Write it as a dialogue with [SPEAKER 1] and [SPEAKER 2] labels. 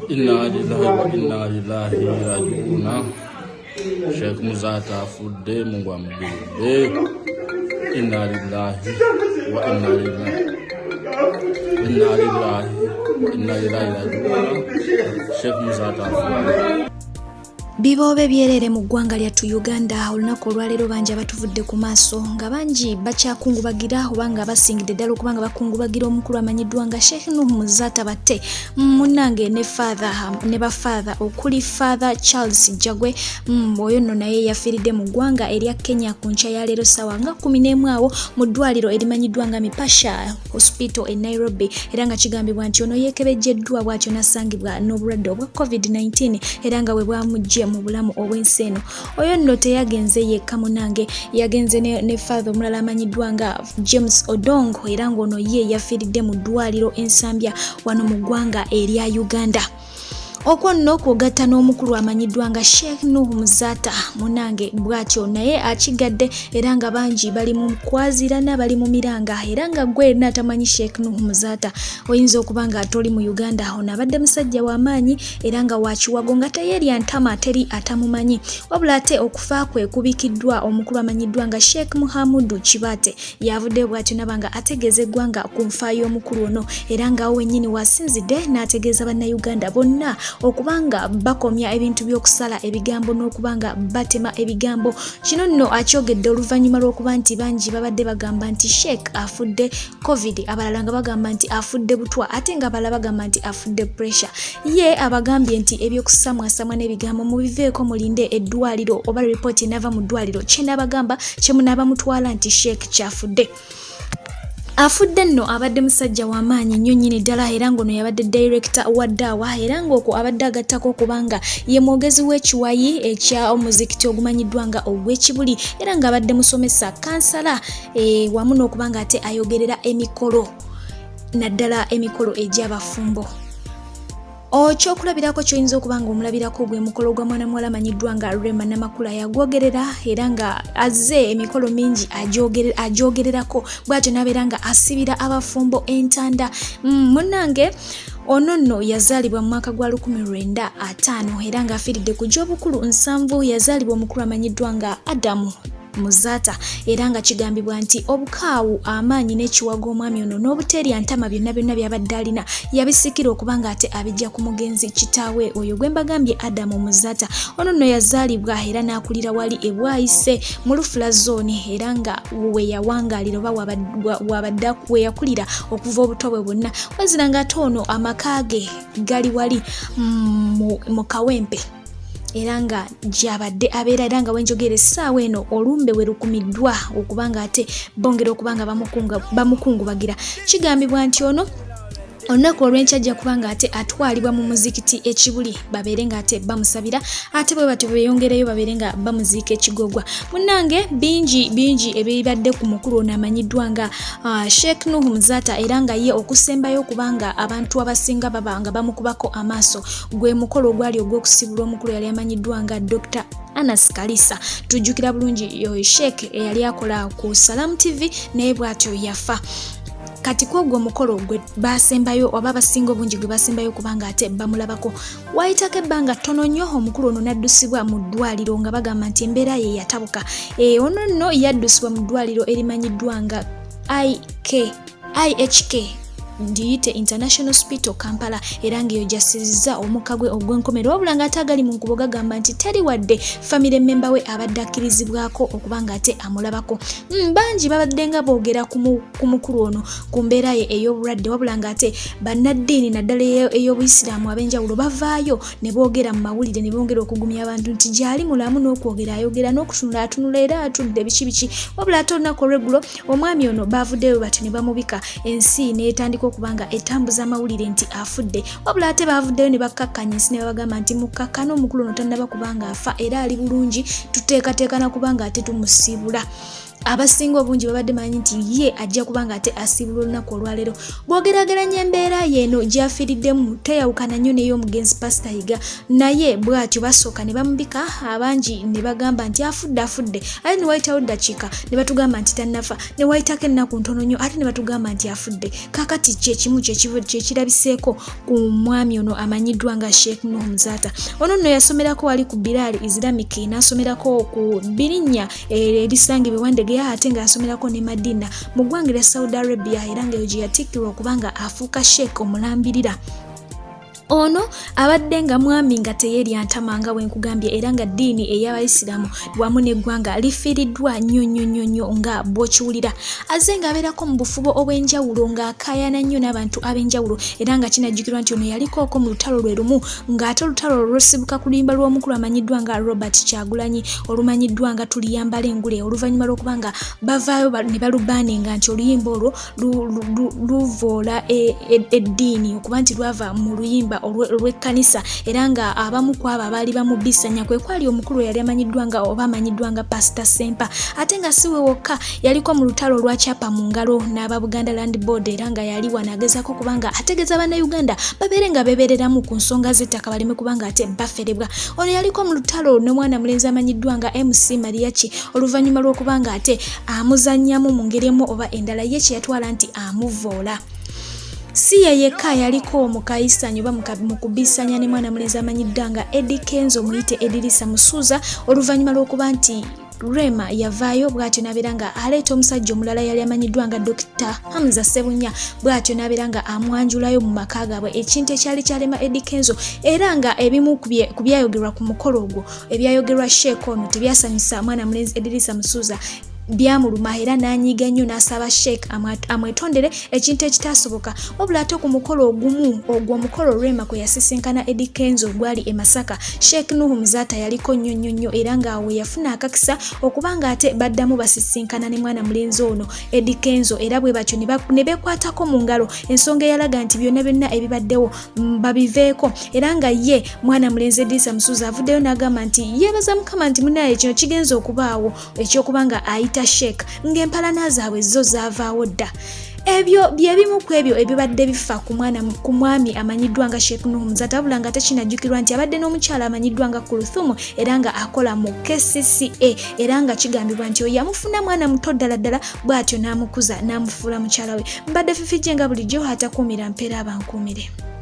[SPEAKER 1] Inna lillahi wa inna ilaihi rajiuna. Sheikh Muzaata afudde, Mungu amuguludde. Inna lillahi wa inna ilaihi inna lillahi wa inna ilaihi rajiuna. Sheikh Muzaata afudde.
[SPEAKER 2] Biboobe byereere mu ggwanga lyattu Uganda. Olunaku olwaleero bangi abatuvudde ku maaso nga bangi bakyakungubagira oba nga basingidde ddala okuba nga bakungubagira omukulu amanyiddwa nga Sheikh Nuhu Muzaata Batte, munnange ne father ne ba father okuli Father Charles Jagwe. Oyo nno naye yafiiridde mu ggwanga erya Kenya ku nkya ya leero ssaawa nga 11 awo mu ddwaliro erimanyiddwa nga Mipasha Hospital e Nairobi, era nga kigambibwa nti ono yeekebejjeddwa bw'atyo n'asangibwa n'obulwadde obwa COVID-19 era nga bwe bwamuggye mu bulamu obw'ensi eno. Oyo nno teyagenze yekka munange, yagenze ne father omulala amanyiddwa nga James Odongo, era ng'ono ye yafiiridde mu ddwaliro Ensambya wano mu ggwanga erya Uganda. Okwo nno kwogatta n'omukulu amanyiddwa nga Sheikh Nuhu Muzaata, munange bw'atyo naye akigadde, era nga bangi bali mu kwazirana, bali mu miranga. Era nga gwe erina atamanyi Sheikh Nuhu Muzaata, oyinza okuba nga toli mu Uganda. Ono abadde musajja w'amaanyi era nga wakiwago, nga teyeerya ntama, teri atamumanyi. Wabula ate okufa kwe kubikiddwa omukulu amanyiddwa nga Sheikh Muhamudu Kibaate. Yavuddeyo bw'atyo naba nga ategeeza eggwanga ku nfa y'omukulu ono, era ng'awo wennyini wasinzidde n'ategeeza Bannayuganda bonna okuba nga bakomya ebintu by'okusala ebigambo n'okuba nga batema ebigambo. Kino nno akyogedde oluvannyuma lw'okuba nti bangi babadde bagamba nti Sheikh afudde COVID, abalala nga bagamba nti afudde butwa, ate nga abalala bagamba nti afudde pressure. Ye abagambye nti ebyokusamwasamwa n'ebigambo mubiveeko, mulinde eddwaliro oba ripooti enaava mu ddwaliro kyenaabagamba kyemunaaba mutwala nti Sheikh kyafudde. Afudde nno abadde musajja w'amaanyi nnyo nnyini ddala, era ng'ono yabadde director wa Daawa, era ng'okwo abadde agattako okubanga ye mwogezi w'ekiwayi ekya omuzikiti ogumanyiddwa nga ogw'Ekibuli, era ng'abadde musomesa, kansala, wamu n'okuba nga ate ayogerera emikolo, naddala emikolo egy'abafumbo. Ekyokulabirako kyoyinza okuba nga omulabirako gwe mukolo gwa mwana muwala amanyiddwa nga Rema Namakula, yagwogerera, era nga azze emikolo mingi agyogererako bw'atyo n'abeera nga asibira abafumbo entanda. Munnange ono nno yazaalibwa mu mwaka gwa 1950 era ng'afiiridde ku gy'obukulu 70. Yazaalibwa omukulu amanyiddwa nga Adamu Muzaata, era nga kigambibwa nti obukaawu, amaanyi n'ekiwago omwami ono n'obuteerya ntama byonna byonna byabadde alina yabisikira okuba nga ate abijja ku mugenzi kitaawe oyo gwe mbagambye, Adamu Muzaata. Ono nno yazaalibwa era n'akulira wali ebwayise mu Lufula Zone, era nga we yawangaalira oba wabadde we yakulira okuva obuto bwe bwonna. Wazira nga ate ono amaka ge gali wali mu Kawempe, era nga gyabadde abeera, era nga wenjogera essaawa eno olumbe we lukumiddwa okuba nga ate bongera okuba nga bamukungubagira. Kigambibwa nti ono olunaku olw'enkya ajja kuba nga ate atwalibwa mu muzikiti Ekibuli, babeere nga ate bamusabira, ate bwe batyo beeyongereyo babeere nga bamuziika Ekigogwa. Munnange, bingi bingi ebibadde ku mukulu ono amanyiddwa nga Sheikh Nuhu Muzaata, era nga ye okusembayo okubanga abantu abasinga baba nga bamukubako amaaso gwe mukolo ogwali ogw'okusibula omukulu yali amanyiddwa nga Dr Anas Kalisa. Tujjukira bulungi oyo Sheikh eyali akola ku Salam TV, naye bw'atyo yafa. Kati kwogwo omukolo gwe basembayo oba abasinga obungi gwe basembayo kubanga ate bamulabako. Wayitako ebbanga ttono nnyo omukulu ono n'addusibwa mu ddwaliro nga bagamba nti embeera ye yatabuka. Ono nno yaddusibwa mu ddwaliro erimanyiddwa nga IK IHK ndiyite International Hospital Kampala, era ng'eyo gyasiriza omukka gwe ogw'enkomerero. Wabula ng'ate agali mu nkubo gagamba nti teri wadde family member we abadde akkirizibwako okuba ng'ate amulabako. Bangi babadde nga boogera ku mukulu ono ku mbeera ye ey'obulwadde, wabula ng'ate bannaddiini naddala ey'obuyisiraamu ab'enjawulo bavaayo ne boogera mu mawulire ne bongera okugumya abantu nti gyali mulamu, n'okwogera ayogera, n'okutunula atunula, era atudde biki biki. Wabula ate olunaku olw'eggulo omwami ono baavuddeyo batyo ne bamubika, ensi n'etandika okuba nga etambuza amawulire nti afudde. Wabula ate baavuddeyo ne bakkakkanya ensi ne babagamba nti mukkakkana, omukulu ono tannaba kubanga afa era ali bulungi, tuteekateekana kubanga ate tumusiibula. Abasinga obungi babadde manyi nti ye ajja kuba nga ate asiibulwa olunaku olwaleero. Bw'ogeraageranya embeera ye eno gy'afiiriddemu teyawukana nnyo n'ey'omugenzi Pasita Yiga, naye bw'atyo basooka ne bamubika abangi ne bagamba nti afudde afudde, ate ne wayitawo ddakiika ne batugamba nti tannafa, ne wayitako ennaku ntono nnyo ate ne batugamba nti afudde. Kaakati kye kimu kye kirabiseeko ku mwami ono amanyiddwa nga Sheikh Nuhu Muzaata. Ono nno yasomerako wali ku Bilal Islamic, n'asomerako ku Birinnya erisangibwa e Wandegeya ate nga yasomerako ne Madina mu ggwanga erya Saudi Arabia era nga eyo gye yatikkirwa okuba nga afuuka Sheikh omulambirira. Ono abadde nga mwami nga teyeerya ntama nga bwe nkugambye era nga ddiini ey'Abayisiraamu wamu n'eggwanga lifiiriddwa nnyo nnyo nnyo nnyo nga bw'okiwulira. Azze ng'abeerako mu bufubo obw'enjawulo ng'akaayana nnyo n'abantu ab'enjawulo era nga kinajjukirwa nti ono yalikooko mu lutalo lwe lumu ng'ate olutalo olwo lusibuka ku luyimba lw'omukulu amanyiddwa nga Robert Kyagulanyi olumanyiddwa nga Tuliyambala Engule oluvannyuma lw'okuba nga bavaayo ne balubaaninga nti oluyimba olwo luvoola e, e, eddiini okuba nti lwava mu luyimba olw'ekkanisa era nga abamu ku abo abaali bamubisanya kwe kwali omukulu eyali amanyiddwa nga oba amanyiddwa nga Pasita Ssempa ate nga si we wokka yaliko mu lutalo olwa kyapa mu ngalo n'aba Buganda Land Board era nga yali wano agezaako kubanga ategeeza bannayuganda babeere nga beebereramu ku nsonga z'ettaka baleme kubanga ate baferebwa. Ono yaliko mu lutalo n'omwana mulenzi amanyiddwa nga MC Mariachi oluvannyuma lw'okuba nga ate amuzannyamu mu ngeri emu oba endala ye kye yatwala nti amuvoola. Si ye yekka yaliko mu kayisanyo oba mu kubisanya ne mwana mulenzi amanyiddwa nga Eddy Kenzo muyite Edirisa Musuuza oluvannyuma lw'okuba nti Rema yavaayo bw'atyo n'abeera nga aleeta omusajja omulala yali amanyiddwa nga Dokita Hamza Ssebunya bw'atyo n'abeera nga amwanjulayo mu maka gaabwe ekintu ekyali kyalema Eddy Kenzo era nga ebimu ku byayogerwa ku mukolo ogwo ebyayogerwa Sheikh ono tebyasanyusa mwana mulenzi Edirisa Musuuza byamuluma era n'anyiiga nnyo n'asaba Sheikh amwetondere ekintu ekitaasoboka. Wabula ate ku mukolo ogumu ogwo omukolo Rema kwe yasisinkana Eddy Kenzo ogwali e Masaka, Sheikh Nuhu Muzaata yaliko nnyo nnyo nnyo era ng'awo we yafuna akakisa okuba ng'ate baddamu basisinkana ne mwana mulenzi ono Eddy Kenzo era bwe batyo ne beekwatako mu ngalo ensonga eyalaga nti byonna byonna ebibaddewo babiveeko era nga ye mwana mulenzi Edirisa Musuuza avuddeyo n'agamba nti yeebaza Mukama nti munaye kino kigenze okubaawo ekyokuba nga ayita Sheikh ng'empalana zaabwe zo zaavaawo dda. Ebyo bye bimu ku ebyo ebibadde bifa ku mwana ku mwami amanyiddwa nga Sheikh Nuhu Muzaata wabula nga tekinajjukirwa nti abadde n'omukyala amanyiddwa nga Kuluthumu era nga akola mu KCCA era nga kigambibwa nti oyo yamufuna mwana muto ddala ddala bw'atyo n'amukuza n'amufuula mukyala we. Mbadde Fifi J nga bulijjo atakuumira mpeera abankuumire.